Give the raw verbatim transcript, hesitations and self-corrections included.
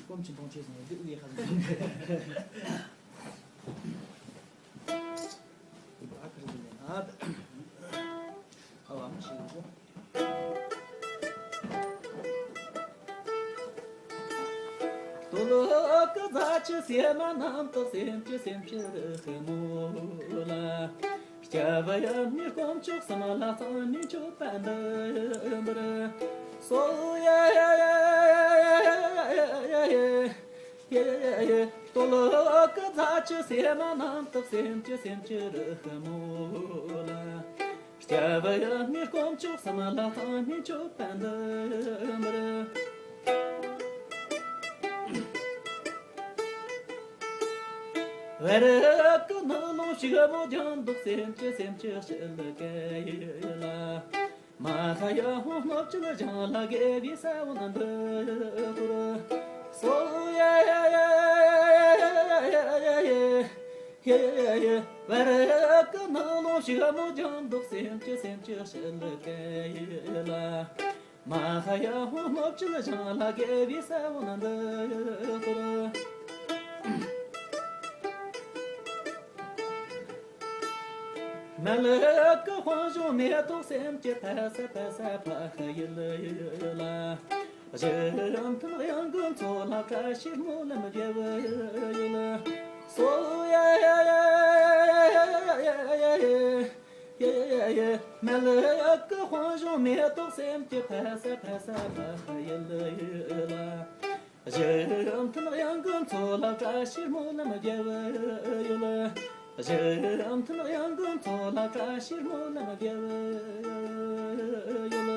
སྐོམ་གྱི་མཐོང་ཆོས་སོང་བའི་དབུས་ཧ་ཟིན་ཨ་ཁར་ཟིན་ཨ། ཨ་བ་མི་ཤེས་གོ། དོ་ལོ་ཀི་ཛ་ཆི་སེ་མ་ནམ་དུ་སེམས་ཀྱི་སེམས་ཀྱི་རི་ཧི་མོ་ལ། སྐྱ་བ་ཡ་མི་སྐོམ་ཆོག་སམ་ལ་ཚང་མི་ཆོག་པ་འདི་འབར། སོ་ཡ་ཡ་ཡ་ཡ། དོ་ལོ་ཀི་ཛ་ཆི་སེ་མ་ནམ་དུ་སེམས་ཀྱི་སེམས་ཀྱི་རི་ཧི་མོ་ལ། སྐྱ་བ་ཡ་མི་སྐོམ་ཆོག་སམ་ལ་ཚང་མི་ཆོག་པ་འདི་འབར། བེ་རི་ཀི་ནག་ལོང་ཞིག་མོ་ལྗང་མདོག་སེམས་ཀྱི་སེམས་ཀྱི་ཞི་ལི་ཀའི་ལ། མ་ཧ་ཡ་ཧོ་སྣོད་ཀྱི་ལ་ལྗང་ལ་དགེ་བའི་ས་བོན་འདི་ཐོར། སོ་ཡ་ཡ་ཡ་ཡ་ཡ་ཡ་ཡ། ཡ་ཡ་ཡ། བེ་རི་ཀི་ནག་ལོང་ཞིག་མོ་ལྗང་མདོག་སེམས་ཀྱི་སེམས་ཀྱི་ཞི་ལི་ཀའི་ལ། མ་ཧ་ཡ་ཧོ་སྣོད་ཀྱི་ལ་ལྗང་ལ་དགེ་བའི་ས་བོན་འདི་ཐོར། མ་ལི་ཀི་དཔུང་གཞུང་མེ་ཏོག་སེམས་ཀྱི་ཕ་ས་ཕ་ས་ཕ་ཧ་ཡི་ལི་ཡི་ལ། གཞི་ཡང་མཐུན་གཡང་གི་མཚོ་ལ་བཀྲ་ཤིས་སྨོན་ལམ་རྒྱབ་ཡོད། སོ་ཡ་ཡ་ཡ། ཡ་ཡ་ཡ། མ་ལི་ཀི་དཔུང་གཞུང་མེ་ཏོག་སེམས་ཀྱི་ཕ་ས་ཕ་ས་ཕ་ཧ་ཡི་ལི་ཡི་ལ། གཞི་ཡང་མཐུན་གཡང་གི་མཚོ་ལ་བཀྲ་ཤིས་སྨོན་ལམ་རྒྱབ་ཡོད། གཞི་ཡང་མཐུན་གཡང་གི་མཚོ་ལ་བཀྲ་ཤིས་སྨོན་ལམ་རྒྱབ་ཡོད།